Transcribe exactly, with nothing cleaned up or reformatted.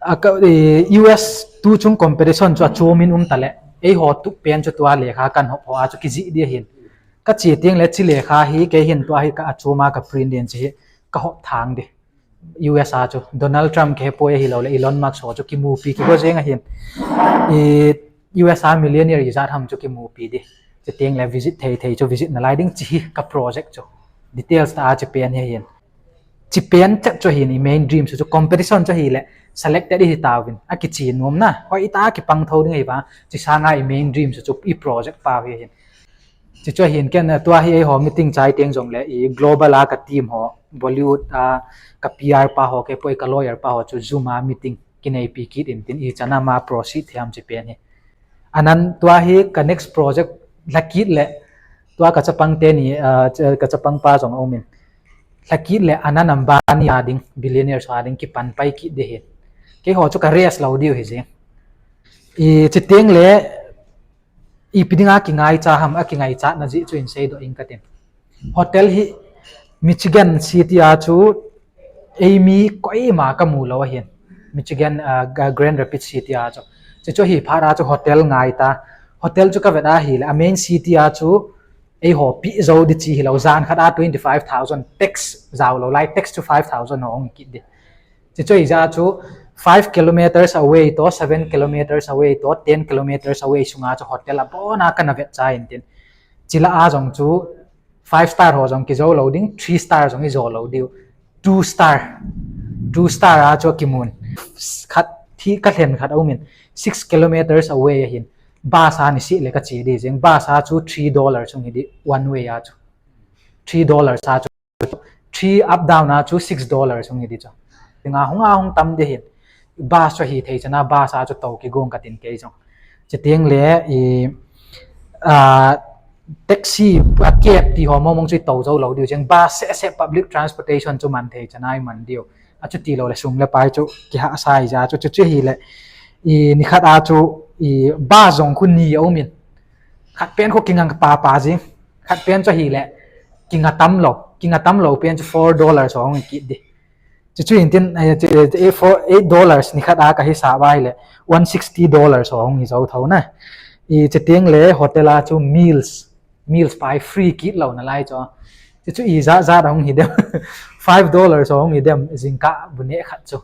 A ka, eh, U S tu chung competition chu achom in um tale. Eiho tup pen chu tua lekha kan hop ho a chu kijih di ahin. Ka che teng le chi lekha hi kei hin tua hi ka achom a ka print din chi hi ka hop thang di. U S a chu Donald Trump kei poi ahilou le Elon Musk ho chu kimupi kigo jeng ahin. I U S a millionaire ijat ham chu kimupi di. Chi teng le visit thei thei chu visit nalai ding chi hi ka project chu. Details ta a chi pen hi ahin. Chi pen chet chu ahin i main dream chu, chu competition chu ahile selected ihi tauvin. A kichi nom na. Hoi ita kipang tho ding ahi va. Chi sanga i main dream chu, chu i project pa hi ahin. Chi chu ahin ken tua hi eiho meeting chai teng jong le i global a ka team ho, Bollywood a ka P R pa ho, kei poi ka lawyer pa ho chu Zoom a meeting kineipi kit in tin i chana ma proceed thiam chi pen hi. Anan tua hi ka next project la kit le tua ka chapang te ni, ah, ka chapang pa jong aumin. La kit le Anand Ambani a ding, billionaire so a ding kipan pai kit de hin. Kei ho chu ka rest lo diu hi jing. I chi teng le ipi dinga kingaicha ham, a kingaichat na ji chu in sei do in ka tin. Hotel hi Michigan City a chu eimi koima ka mu lo ahin. Michigan, ah, Ga-, Grand Rapids City a chu. Chi chu hi phat a chu hotel ngai ta. Hotel chu ka vet ahile, a main city a chu eiho pi zo di chi hi lo, jan khat a twenty five thousand tax jao lo lai, tax chu five thousand ho ong kit di. Chi chu ija chu five kilometers away to, seven kilometers away to, ten kilometers away sunga chu hotel abona kana vet cha in tin. Chila a jong chu five star ho jong kijo lo ding, three star jong ijo lo diu. Two star. Two star a chu kimun. Khat thi ka hlen khat aumin. Six kilometers away ahin. Bus a ni si le ka chi di jing. Bus a chu three dollars ong hi di one way a chu. Three dollars a chu. Three up down a chu six dollars ong hi di chu. Nga hung a hung tam de hin. Bus chu hi thei chana bus a chu to kigong ka tin kei jong. Chi teng le i, ah, taxi a cab ti ho mong mong chu i to zo lo diu jeng, bus se se public transportation chu man thei chana i man diu. A chu ti lo le sum le pai chu kiha sai ja chu chu chu hi le i ni khat a chu i bus jong khu ni aumin. Khat pen khu kinga pa pa jing. Khat pen chu hi le kinga tam lo. Kinga tam lo pen chu four dollars ong kit di. Chi chu in tin, eh, chi, eh, four, eight dollars ni khat a ka hisap a hile, one sixty dollars ho hung hi jo tho na. I chi teng le hotel a chu meals, meals pai free kit lo nalai chu. Chi chu i ja ja hung hi dem. Five dollars ho hung hi dem, jingkah bu neh khat chu.